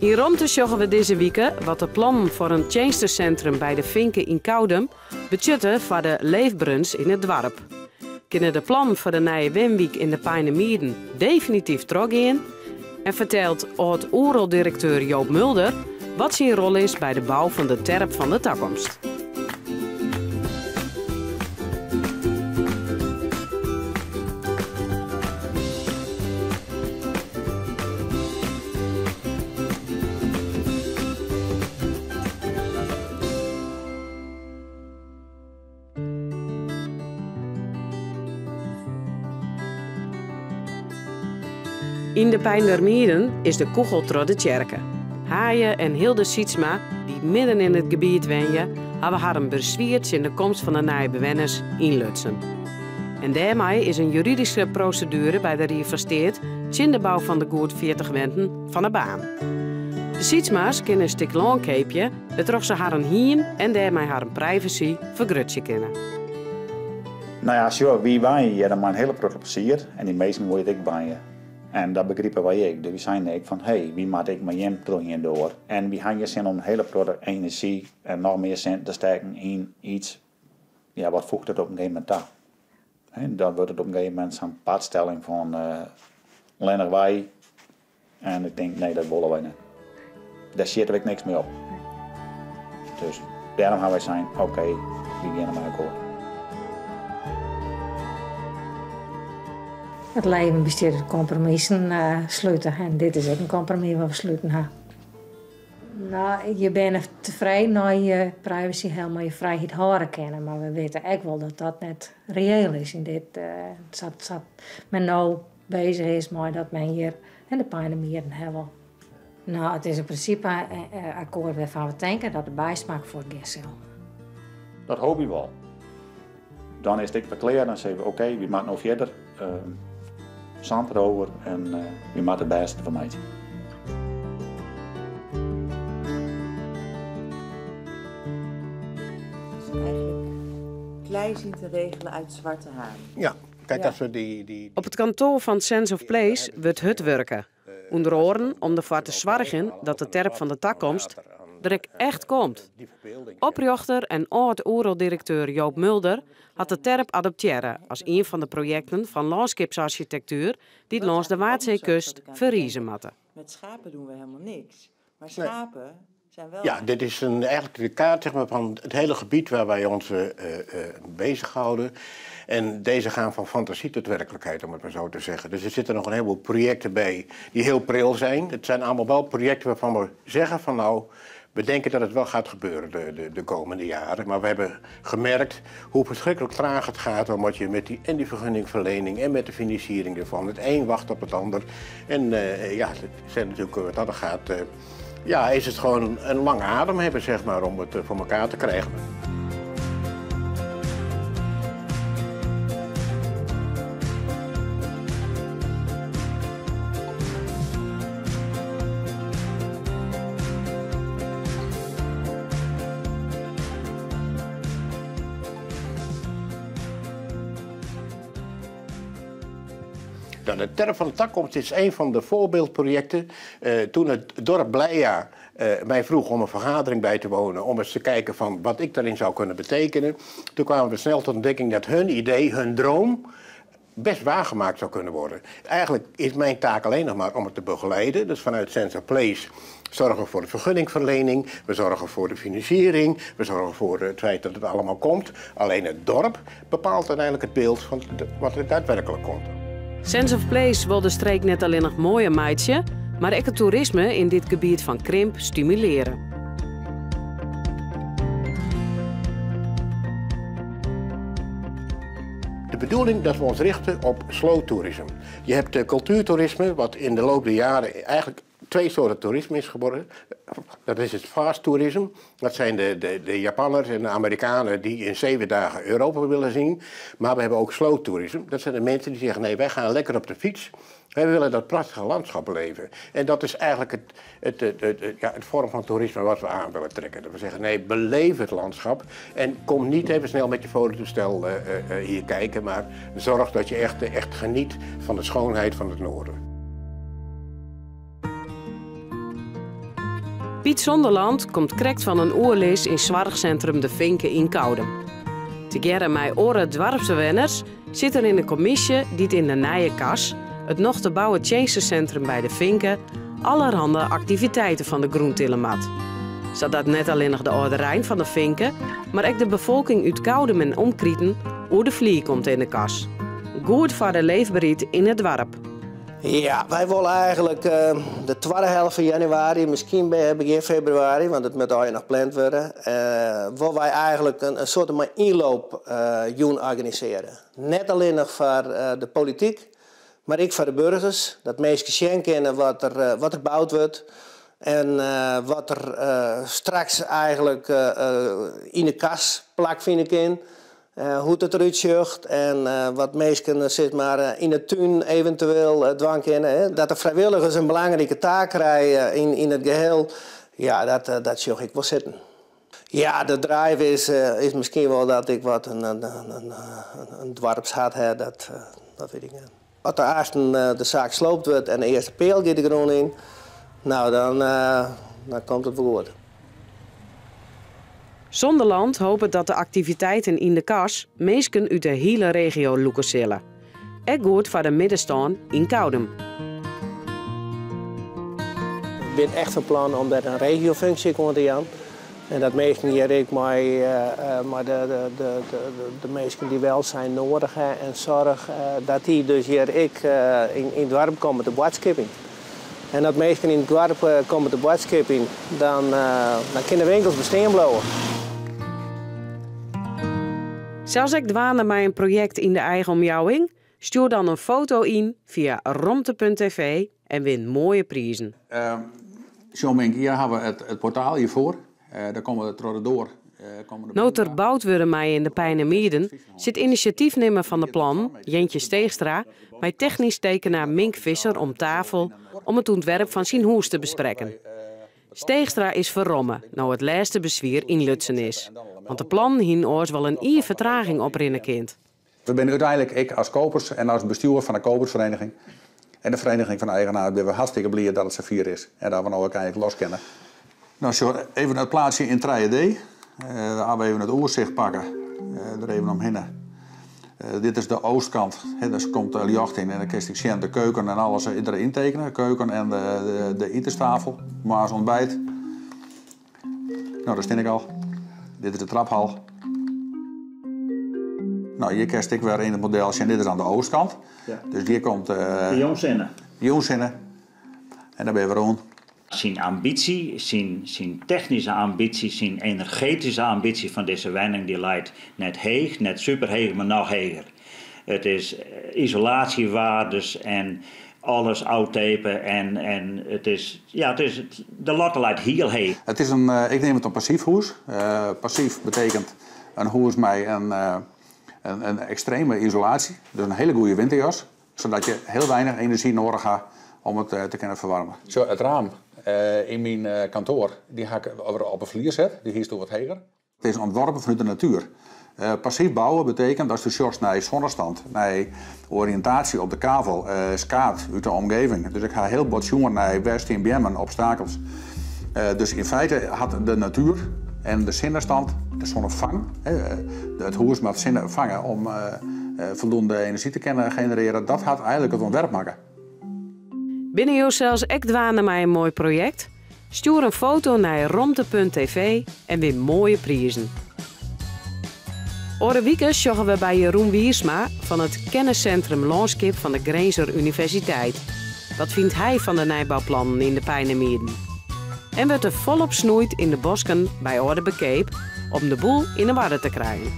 Yn Romte sjogge we dizze wike wat de plannen foar in tsjinstesintrum by de Finke yn Koudum betsjutte foar de leefberens yn it doarp. Kinne de plannen foar de nije wenwyk yn de Peinemieden definityf trochgean? En fertelt âld-Oeroldirekteur Joop Mulder wat syn rol is by de bou fan de terp fan de takomst. Yn de Peindermieden is de kûgel troch de tsjerke. Haaije en Hilde Sytsma, dy't midden yn it gebiet wenje, hawwe harren beswier tsjin de komst fan de nije bewenners ynlutsen. En dêrmei is in juridyske proseduere by de Rie fan Steat tsjin de bou fan de goed 40 wenten fan 'e baan. De Sytsma's kinne in stik lân keapje wêrtroch se harren hiem en dêrmei harren privacy fergrutsje kinne. No ja, sjoch, wy wenje hjir mei in hiele protte plezier en dy minsken wolle hjir ek wenje. En dat begripe wy ek. Dus wy seinen ek fan, hé, wy moatte ek mei jim troch ien doar. En wy ha gjin sin om in hiele protte enerzjy en noch mear sinten te stekken yn iets, ja, wat foecht it op in gegeven momint ta? Dan wurdt it op in gegeven momint sa'n partstelling fan allinnich wy. En ik tink, nee, dat wolle wy net. Dêr sjitte we ek niks mei op. Dus dêrom ha wy sein, oké, wy geane mei akkoart. It leven bestiet út kompromissen slute en dit is ek in kompromis wat we sluten ha. No, je binne tefreden as je privacy helemaal je frijheid hâlde kinne, mar we witte ek wol dat dat net reëel is yn dit, sa't men no bezich is mei dat men hjir en de Peinemieren ha wol. No, it is in prinsipe akkoart wêrfan we tinke dat de bysmaak fuortgean sil. Dat hoopje we wol. Dan is it ek wer klear, dan sizze we oké, wy moatte no fierder. Zand erover en wy moatte it bêste derfan meitsje. Eigenlijk klei zien te regelen uit Zwarte Haan. Ja, kijk, als we die, die, Op it kantoar fan Sense of Place wurdt hurd wurke. Under oaren om derfoar te soargjen dat de terp fan de takomst der ek echt komt. Oprjochter en âld-Oeroldirekteur Joop Mulder hat de terp adoptearre as ien fan de projekten fan lânskipsarsjitektuer dy't lâns de Waadseekust ferrize moatte. Met schapen doen we helemaal niks. Maar schapen zijn wel. Ja, dit is een, eigenlijk de kaart zeg maar, van het hele gebied waar wij ons bezighouden. En deze gaan van fantasie tot werkelijkheid, om het maar zo te zeggen. Dus er zitten nog een heleboel projecten bij die heel pril zijn. Het zijn allemaal wel projecten waarvan we zeggen van nou, we denken dat het wel gaat gebeuren de komende jaren. Maar we hebben gemerkt hoe verschrikkelijk traag het gaat, omdat je met die, en die vergunningverlening en met de financiering ervan, het een wacht op het ander. En ja, het zijn natuurlijk, wat dat gaat, ja, is het gewoon een lange adem hebben, zeg maar, om het voor elkaar te krijgen. Nou, de Terp van de Takomst is een van de voorbeeldprojecten. Toen het dorp Blija mij vroeg om een vergadering bij te wonen, om eens te kijken van wat ik daarin zou kunnen betekenen, toen kwamen we snel tot ontdekking dat hun idee, hun droom, best waargemaakt zou kunnen worden. Eigenlijk is mijn taak alleen nog maar om het te begeleiden. Dus vanuit Sense of Place zorgen we voor de vergunningverlening, we zorgen voor de financiering, we zorgen voor het feit dat het allemaal komt. Alleen het dorp bepaalt uiteindelijk het beeld van wat er daadwerkelijk komt. Sense of Place wol de streek net allinnich moaier meitsje, mar ek it toerisme yn dit gebiet fan krimp stimulearje. De bedoeling dat we ons richten op slow tourism. Je hebt de cultuurtoerisme, wat in de loop der jaren eigenlijk twee soorten toerisme is geworden. Dat is het fast tourism. Dat zijn de Japanners en de Amerikanen die in 7 dagen Europa willen zien. Maar we hebben ook slow tourism. Dat zijn de mensen die zeggen, nee, wij gaan lekker op de fiets. Wij willen dat prachtige landschap beleven. En dat is eigenlijk het vorm van toerisme wat we aan willen trekken. Dat we zeggen, nee, beleef het landschap. En kom niet even snel met je fototoestel hier kijken, maar zorg dat je echt geniet van de schoonheid van het noorden. Piet Zonderland komt krekt fan in oerlis yn soarchsintrum De Finke yn Koudum. Tegearre mei oare doarpsbewenners sit er yn de kommisje dy't yn de nije kas, it noch te bouwen tsjinstesintrum by De Finke, allerhande aktiviteiten fan de grûn tille moat. Sadat net allinnich de âlderein fan De Finke, mar ek de befolking út Koudum en omkriten oer de flier komt yn de kas. Goed foar de leefberheid yn it doarp. Ja, wy wolle eigenlik de twadde helte fan januari, miskien begjin febrewaris, want it moat allegear noch pland wurde, wolle wy eigenlik in soarte mei ynloopjûn organisearje. Net allinnich foar de polityk, mar ek foar de burgers, dat minsken sjen kinne wat der, wat der boud wurdt en wat der straks eigenlik yn de kas plakfine kin. Hoe't it derút sjocht en wat minsken sis mar, yn de tún eventueel dwaan kinne. Dat de frijwilligers in belangrike taak krije yn it geheel, ja, dat, dat sjoch ik wol sitten. Ja, de drive is, is miskien wol dat ik wat in, in, in, in doarpshart ha, dat, dat wit ik net. As de aansten de saak sloopt wurdt en de earste peal giet de grûn yn, no dan, dan komt it wol goed. Zonderland hopet dat de aktiviteiten yn de kas minsken út de hiele regio lûke sille. Ek goed foar de middenstân yn Koudum. Ik bin echt fan plan om dêr in regiofunksje oan te jaan. En dat minsken hjir ek mei, mei de, de, de, de, de minsken dy't welzijn nedich ha en soarch, dat dy dus hjir ek yn, yn it doarp komme te boadskipjen. En dat minsken yn it doarp komme te boadskipjen, dan, dan kinne de winkels bestean bliuwe. Sels ek dwaande mei in projekt yn de eigen omjouwing? Stjoer dan in foto yn fia romte.tv en win moaie prizen. Sjoch Mink, hjir hawwe we it portaal hjirfoar. Daar komme we troch de doar. No't der boud wurde mei yn de Peinemermieden, sit inisjatyfnimmer fan de plannen, Jentje Steegstra, mei technysk tekenaar Mink Visser om tafel om it ûntwerp fan syn hûs te besprekken. Steegstra is ferromme no it lêste beswier ynlutsen is, want de plannen hiene oars wol in jier fertraging oprinne kind. We binne úteinlik ek as kopers en as bestjoer fan de kopersfereniging en de vereniging van eigenaren binne we hartstikke bliid dat it safier is en dat we no ek einlik los kinne. No sjoch, even it plaatsje yn 3D. Dan ha we even it oersicht pakke, der even omhinne. Dit is de oostkant, dêr komt de ljocht yn en dan kinst ek sjen de keuken en alles der yntekene. De keuken en de, de itenstafel, moarns ontbijt. No, dêr stean ik al. Dit is de traphal. No, hjir kinst ek wer yn it model sjen, dit is oan de oostkant. Ja. Dus hjir komt... De jûnssinne. Jûnssinne. En dan binne we rûn. Syn ambysje, syn, syn technyske ambysje, syn energetyske ambysje fan dizze wenning dy leit net heech, net superheech, mar noch heger. It is isolaasjewaardes en alles ôftape en, en it is, ja, it is, de latte leit hiel heech. It is in, ik neam it in passyf hûs. Passyf betekent in hûs mei in, in, in ekstreme isolaasje, dus in hiele goede winterjas, sadat je hiel weinich enerzjy nedich ha om it te kinnen ferwaarmje. Sjoch, it raam yn myn kantoar, dy ha ik op 'e flier set, dy hiest wat heger. It is ûntworpen fanút de natuer. Passyf bouwe betekent datsto sjochst nei zonnestand, nei oriïntaasje op de kavel, skaad út de omgeving. Dus ik ha hiel bot sjoen nei wêr stean beammen, obstakels. Dus yn feite hat de natuer en de sinnestand, de sonnefang, it hûs moat sinne fange om foldoende enerzjy te kinnen generearje, dat hat eigenlik it ûntwerp makke. Binne jo sels ek dwaande mei in moai projekt? Stjoer in foto nei romte.tv en win moaie prizen. Oare wike sjogge we by Jeroen Wiersma fan it Kennissintrum Lânskip fan de Grinzer Universiteit. Wat fynt hy fan de nijbouplannen yn de Peinemermieden? En wurdt der folop snoeid yn de bosken by Aldeberkeap om de boel yn 'e oarder te krijen.